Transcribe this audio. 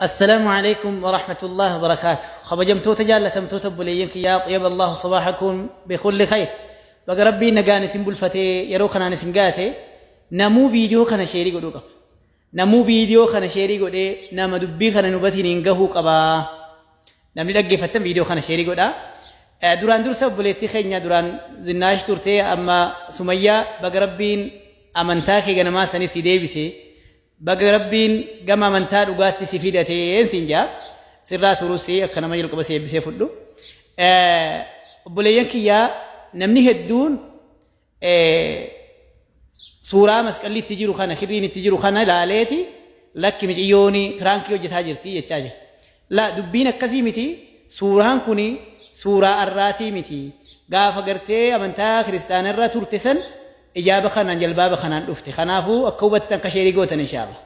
Assalaamu alaikum warahmatullahi wabarakaatu. Kabajamtoota jaallatamtoota obboleeyyan kiyyaa xiyaba Allahu sabaahakum bikulli khayr. Baga Rabbiin nagaan isin bulfatee yeroo kanaan isin gaate namuu viidiyoo kana sheerii godhuu qaba. Namuu viidiyoo kana sheerii godhee nama dubbii kana hin hubatiin hin gahuu qaba. Namni dhaggeeffattan viidiyoo kana sheerii godhaa. Duraan dursa obboleettii keenya duraan Zinnaash turtee amma Sumayyaa baga Rabbiin amantaa kee ganamaa sanii si deebise. Baga Rabbiin gama amantaa dhugaatti si fidateen siin jaa. Sirraa turus akka nama jalqaba si eebbisee fudhu. Obboleeyyan kiyyaa namni hedduun suuraa masqalli itti jiru kana kirriin itti jiru kana ilaaleeti lakki miciyyooni piraankii hojjetaa jirti jechaa jira. La dubbiin akkasii miti suuraan kun suuraa arraatii miti gaafa gartee amantaa kiristaanarra turte san ijaaba kanaan jalbaaba kanaan dhufte kanaafuu akka hubattan akka sheerii gootan inshaallah.